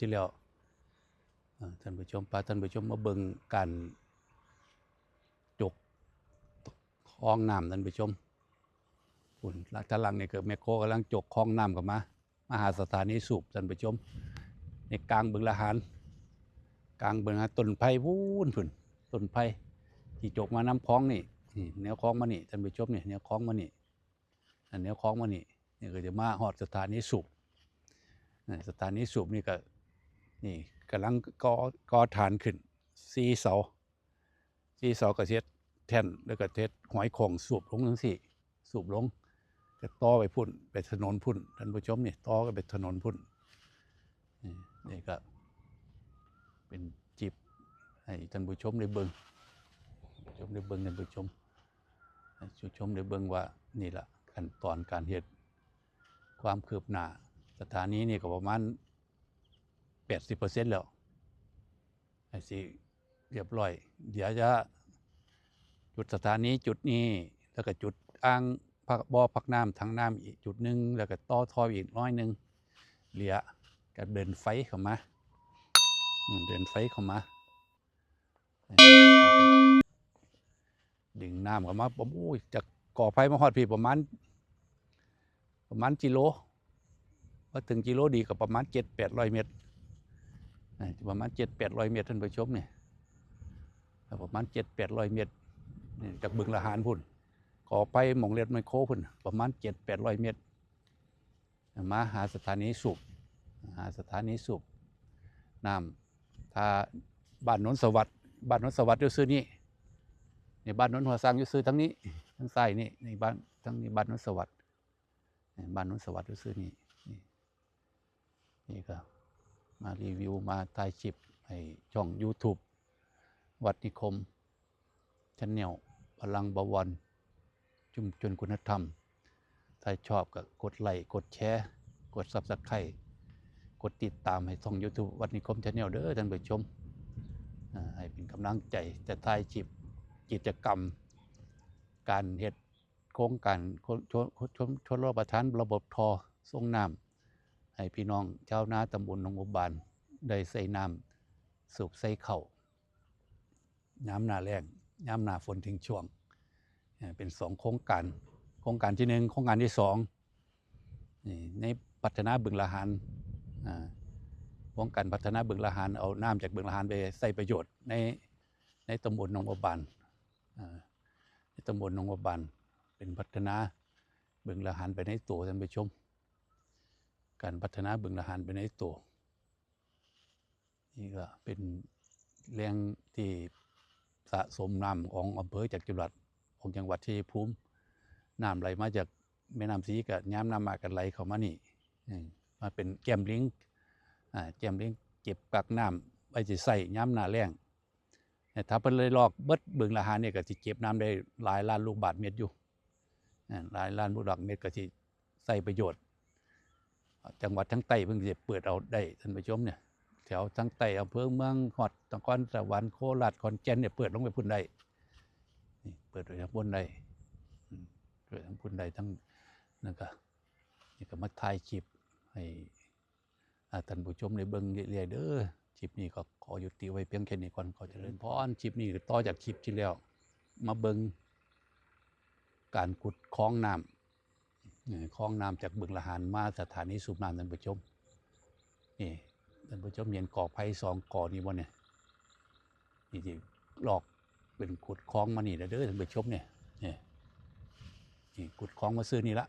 ທີ່ແລ້ວ. ເອີ ທ່ານຜູ້ຊົມ ພາທ່ານຜູ້ຊົມມາເບິ່ງການຈົກຄອງນ້ຳ ທ່ານຜູ້ຊົມ. ພຸ້ນ ທາງຫຼັງນີ້ກໍແມັກໂຄກຳລັງຈົກຄອງນ້ຳເຂົ້າມາ ມາຫາສະຖານີສູບ ທ່ານຜູ້ຊົມ. ໃນກາງບຶງລະຫານ ກາງບຶງລະຫານ ຕົ້ນໄຜ່ພຸ້ນ ພຸ້ນ ຕົ້ນໄຜ່ທີ່ຈົກມານຳຄອງນີ້ ນີ້ ແນວຄອງມານີ້ ທ່ານຜູ້ຊົມ ນີ້ ແນວຄອງມານີ້ ອັນແນວຄອງມານີ້ ນີ້ກໍຈະມາຮອດສະຖານີສູບ. ສະຖານີສູບນີ້ກໍ ນີ້ກຳລັງກໍ່ ກໍ່ຖານຂຶ້ນ ສີ່ເສົາ ສີ່ເສົາກໍເຮັດແທ່ນ ແລ້ວກໍເຮັດຫອຍຂອງສູບລົງຈັ່ງຊີ້ ສູບລົງ ກໍຕໍ່ໄປພຸ້ນ ໄປຖະໜົນພຸ້ນ ທ່ານຜູ້ຊົມ ນີ້ ຕໍ່ກັນໄປຖະໜົນພຸ້ນ. ນີ້ ນີ້ກໍເປັນຄລິບໃຫ້ທ່ານຜູ້ຊົມໄດ້ເບິ່ງ ທ່ານຜູ້ຊົມໄດ້ເບິ່ງ ທ່ານຜູ້ຊົມ ໃຫ້ທ່ານຜູ້ຊົມໄດ້ເບິ່ງວ່າ ນີ້ລະຂັ້ນຕອນການເຮັດ ຄວາມຄືບໜ້າ ສະຖານີນີ້ກໍປະມານແປດສິບເປີເຊັນແລ້ວ ໃຫ້ຊິລຽບຮ້ອຍ. ດຽວຈະຈຸດສະຖານີຈຸດນີ້ ແລ້ວກໍຈຸດອ່າງພັກ ບໍ່ພັກນ້ຳ ຖັງນ້ຳອີກຈຸດໜຶ່ງ ແລ້ວກໍຕໍ່ທໍ່ອີກໜ້ອຍໜຶ່ງ ເຫຼືອກໍເດີນໄຟເຂົ້າມາ ອືມ ເດີນໄຟເຂົ້າມາ ດຶງນ້ຳເຂົ້າມາ ໂອ້ຍ ຈາກກໍໄຜ່ມາຮອດພີ້ປະມານ ປະມານກິໂລ ວ່າເຖິງກິໂລດີກໍປະມານເຈັດແປດຮ້ອຍເມັດ ເອີ ປະມານເຈັດແປດຮ້ອຍເມັດ ທ່ານຜູ້ຊົມ ນີ້ ປະມານເຈັດແປດຮ້ອຍເມັດ ນີ້ ຈາກບຶງລະຫານພຸ້ນ ກໍໄຜ່ໝ່ອງເລັດແມັກໂຄພຸ້ນ ປະມານເຈັດແປດຮ້ອຍເມັດ ມາຫາສະຖານີສູບ ຫາສະຖານີສູບນ້ຳ ຖ້າບ້ານໂນນສະຫວັດ ບ້ານໂນນສະຫວັດຢູ່ຊື່ນີ້ ນີ້ ບ້ານໂນນຫົວຊ້າງຢູ່ຊື່ທາງນີ້ ທາງຊ້າຍນີ້ ນີ້ບ້ານ ທາງນີ້ບ້ານໂນນສະຫວັດ ນີ້ ບ້ານໂນນສະຫວັດຢູ່ຊື່ນີ້ ນີ້ ນີ້ກໍມາຣີວິວ ມາຖ່າຍຄລິບໃຫ້ຊ່ອງຢູທູບ ວັດນິຄົມ ແຊນແນວ ພະລັງບະວອນ ຊຸມຊົນຄຸນນະທຳ. ຖ້າຊອບກໍກົດໄລ້ ກົດແຊ ກົດຊັບສະໄຄ ກົດຕິດຕາມໃຫ້ຊ່ອງຢູທູບ ວັດນິຄົມ ແຊນແນວ ເດີທ່ານຜູ້ຊົມ ອາ ໃຫ້ເປັນກຳລັງໃຈ ຈະຖ່າຍຄລິບກິດຈະກຳ ການເຮັດໂຄງການ ໂຄງ ໂຄງ ໂຄງ ໂຄງ ໂຄງຊົນລະປະທານ ລະບົບທໍ່ສົ່ງນ້ຳ ໃຫ້ພີ່ນ້ອງຊາວນາຕຳບົນໜອງບົວບານ ໄດ້ໃຊ້ນ້ຳສູບໃສ່ເຂົ້າ ຍາມໜ້າແລ້ງ ຍາມໜ້າຝົນເຖິງຊ່ວງ ເປັນສອງໂຄງການ ໂຄງການທີໜຶ່ງ ໂຄງການທີສອງ ໃນພັດທະນາບຶງລະຫານ ໂຄງການພັດທະນາບຶງລະຫານ ເອົານ້ຳຈາກບຶງລະຫານໄປໃຊ້ປະໂຫຍດໃນ ໃນຕຳບົນໜອງບົວບານ ໃນຕຳບົນໜອງບົວບານ ເປັນພັດທະນາບຶງລະຫານໄປໃນໂຕ ທ່ານຜູ້ຊົມ ການພັດທະນາບຶງລະຫານໄປໃນໂຕ. ນີ້ກໍເປັນແຫຼ່ງທີ່ສະສົມນ້ຳຂອງອຳເພີຈະຕຸລັດ ຂອງຈັງຫວັດໄຊຍະພູມ ນ້ຳໄຫຼມາຈາກແມ່ນ້ຳສີ ກໍຍາມນ້ຳມາກໍໄຫຼເຂົ້າມານີ້ ເອີ ມາເປັນແກ້ມລິງ ອາ ແກ້ມລິງເກັບກັກນ້ຳໄວ້ຊິໃຊ້ຍາມໜ້າແລ້ງ. ຖ້າເພິ່ນໄດ້ລອກເບິດບຶງລະຫານນີ້ ກໍຊິເກັບນ້ຳໄດ້ຫຼາຍລ້ານລູກບາດເມັດຢູ່ ອາ ຫຼາຍລ້ານລູກບາດເມັດ ກໍຊິ ໃຊ້ປະໂຫຍດ ຈັງຫວັດທາງໃຕ້ເພິ່ນຊິເປີດເອົາໄດ້ ທ່ານຜູ້ຊົມ ນີ້ ແຖວທາງໃຕ້ອຳເພີເມືອງ ຮອດນະຄອນສະຫວັນ ໂຄລາດ ຂອນແກ່ນ ນີ້ ເປີດລົງໄປພຸ້ນໄດ້ ນີ້ ເປີດໄປທາງພຸ້ນໄດ້ ອືມ ເປີດທາງພຸ້ນໄດ້ ທາງນັ້ນກະ ນີ້ກະມາຖ່າຍຄລິບໃຫ້ ອາ ທ່ານຜູ້ຊົມໄດ້ເບິ່ງເລື້ອຍໆເດີ. ຄລິບນີ້ກໍຂໍຍຸຕິໄວ້ພຽງແຄ່ນີ້ກ່ອນ. ຂໍຈະເລີນພອນ. ຄລິບນີ້ກໍຕໍ່ຈາກຄລິບທີ່ແລ້ວ ມາເບິ່ງການຂຸດຄອງນ້ຳ ເອີ ຄອງນ້ຳຈາກບຶງລະຫານມາສະຖານີສູບນ້ຳ ທ່ານຜູ້ຊົມ. ນີ້ ທ່ານຜູ້ຊົມເຫັນກໍໄຜ່ສອງກໍນີ້ບໍ່ນີ້? ນີ້ຊິລອກເປັນຂຸດຄອງມານີ້ລະເດີ ທ່ານຜູ້ຊົມ ນີ້ ນີ້ ນີ້ຂຸດຄອງມາຊື່ນີ້ລະ.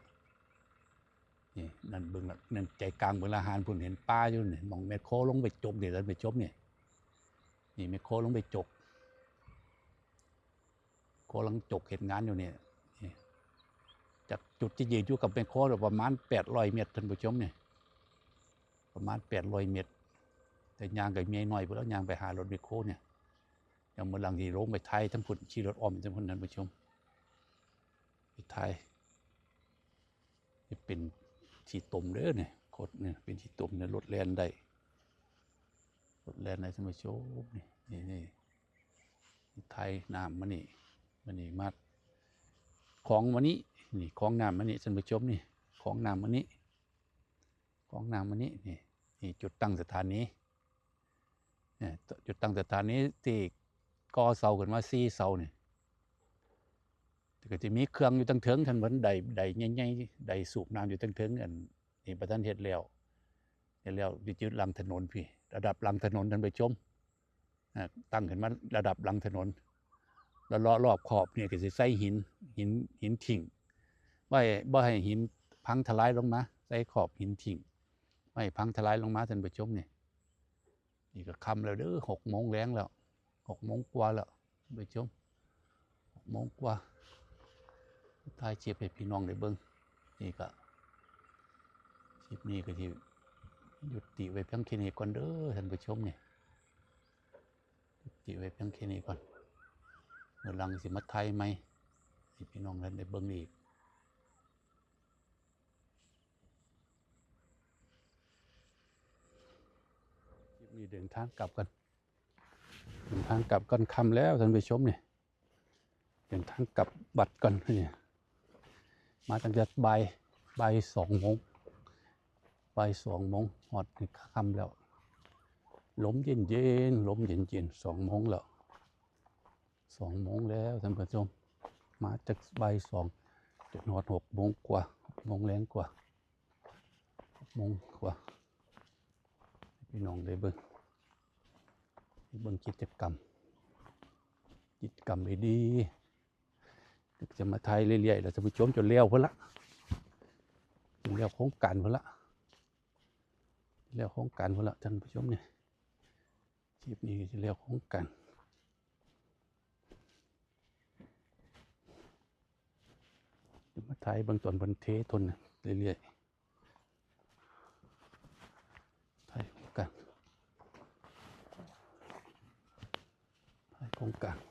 ນີ້ ນັ້ນເບິ່ງລະ ນັ້ນໃຈກາງບຶງລະຫານພຸ້ນ ເຫັນປ່າຢູ່ນີ້ ໝ່ອງແມັກໂຄລົງໄປຈົກນີ້ ທ່ານຜູ້ຊົມ ນີ້ ນີ້ແມັກໂຄລົງໄປຈົກ ໂຄກຳລັງຈົກເຮັດງານຢູ່ນີ້ ນີ້ ຈາກຈຸດທີ່ຢືນຢູ່ກັບແມັກໂຄປະມານແປດຮ້ອຍເມັດ ທ່ານຜູ້ຊົມ ນີ້ ປະມານແປດຮ້ອຍເມັດ ແຕ່ຍ່າງກໍເມື່ອຍໜ້ອຍພຸ້ນແລ້ວ ຍ່າງໄປຫາລົດແມັກໂຄນີ້. ດຽວມື້ຫຼັງຊິລົງໄປຖ່າຍທາງພຸ້ນ ຂີ່ລົດອ້ອມໄປທາງພຸ້ນ ທ່ານຜູ້ຊົມ ໄປຖ່າຍ ນີ້ເປັນຂີ້ຕົມເດີນີ້ ຄົດນີ້ເປັນຂີ້ຕົມນີ້ ລົດແລ່ນໄດ້ ລົດແລ່ນໄດ້ ທ່ານຜູ້ຊົມ ນີ້ ນີ້ ນີ້ ຖ່າຍນ້ຳມານີ້ ມານີ້ ມາ ຄອງມານີ້ ນີ້ ຄອງນ້ຳມານີ້ ທ່ານຜູ້ຊົມ ນີ້ ຄອງນ້ຳມານີ້ ຄອງນ້ຳມານີ້ ນີ້ ນີ້ຈຸດຕັ້ງສະຖານີ ນີ້ ຈຸດຕັ້ງສະຖານີທີ່ກໍ່ເສົາຂຶ້ນມາສີ່ເສົານີ້ ແຕ່ກໍຊິມີເຄື່ອງຢູ່ເທິງໆ ທ່ານເບິ່ງ ໄດ ໄດໃຫຍ່ໆ ໄດສູບນ້ຳຢູ່ເທິງໆ ອັນນີ້ບໍ່ທັນເຮັດແລ້ວ ເຮັດແລ້ວຢູ່ຈຸດຫຼັງຖະໜົນພີ້ ລະດັບຫຼັງຖະໜົນ ທ່ານຜູ້ຊົມ ອາ ຕັ້ງຂຶ້ນມາລະດັບຫຼັງຖະໜົນ ແລ້ວເລາະລອບຂອບນີ້ກໍຊິໃສ່ຫີນ ຫີນ ຫີນຖິ້ມ ບໍ່ໃຫ້ ບໍ່ໃຫ້ຫີນພັງທະລາຍລົງມາ ໃສ່ຂອບຫີນຖິ້ມ ບໍ່ໃຫ້ພັງທະລາຍລົງມາ ທ່ານຜູ້ຊົມ ນີ້ ນີ້ກໍຄ່ຳແລ້ວເດີ້ ຫົກໂມງແລງແລ້ວ ຫົກໂມງກວ່າແລ້ວ ທ່ານຜູ້ຊົມ ຫົກໂມງກວ່າ ຖ່າຍຄລິບໃຫ້ພີ່ນ້ອງໄດ້ເບິ່ງ ນີ້ກໍ ຄລິບນີ້ກໍຊິຍຸຕິໄວ້ພຽງແຄ່ນີ້ກ່ອນເດີ້ ທ່ານຜູ້ຊົມ ນີ້ ຍຸຕິໄວ້ພຽງແຄ່ນີ້ກ່ອນ ມື້ຫຼັງຊິມາຖ່າຍໃໝ່ ໃຫ້ພີ່ນ້ອງທ່ານໄດ້ເບິ່ງອີກ. ຄລິບນີ້ເດີນທາງກັບກ່ອນ ເດີນທາງກັບກ່ອນ ຄ່ຳແລ້ວທ່ານຜູ້ຊົມ ນີ້ ເດີນທາງກັບວັດກ່ອນ ນີ້ ມາຕັ້ງແຕ່ບ່າຍ ບ່າຍສອງໂມງ ບ່າຍສອງໂມງ ຮອດນີ້ຄ່ຳແລ້ວ ລົມເຢັນໆ ລົມເຢັນໆ ສອງໂມງແລ້ວ ສອງໂມງແລ້ວທ່ານຜູ້ຊົມ ມາຈາກບ່າຍສອງຈົນຮອດຫົກໂມງກວ່າ ຫົກໂມງແລງກວ່າ ຫົກໂມງກວ່າ ໃຫ້ພີ່ນ້ອງໄດ້ເບິ່ງ ໄດ້ເບິ່ງກິດຈະກຳ ກິດຈະກຳດີໆ ຈະມາຖ່າຍເລື້ອຍໆ ແລ້ວທ່ານຜູ້ຊົມ ຈົນແລ້ວພຸ້ນລະ ຈົນແລ້ວໂຄງການພຸ້ນລະ ແລ້ວໂຄງການພຸ້ນລະ ທ່ານຜູ້ຊົມ ນີ້ ຄລິບນີ້ຊິແລ້ວໂຄງການ ຈະມາຖ່າຍເບິ່ງຕອນເພິ່ນເທຖົນເລື້ອຍໆ ຖ່າຍໂຄງການ ຖ່າຍໂຄງການ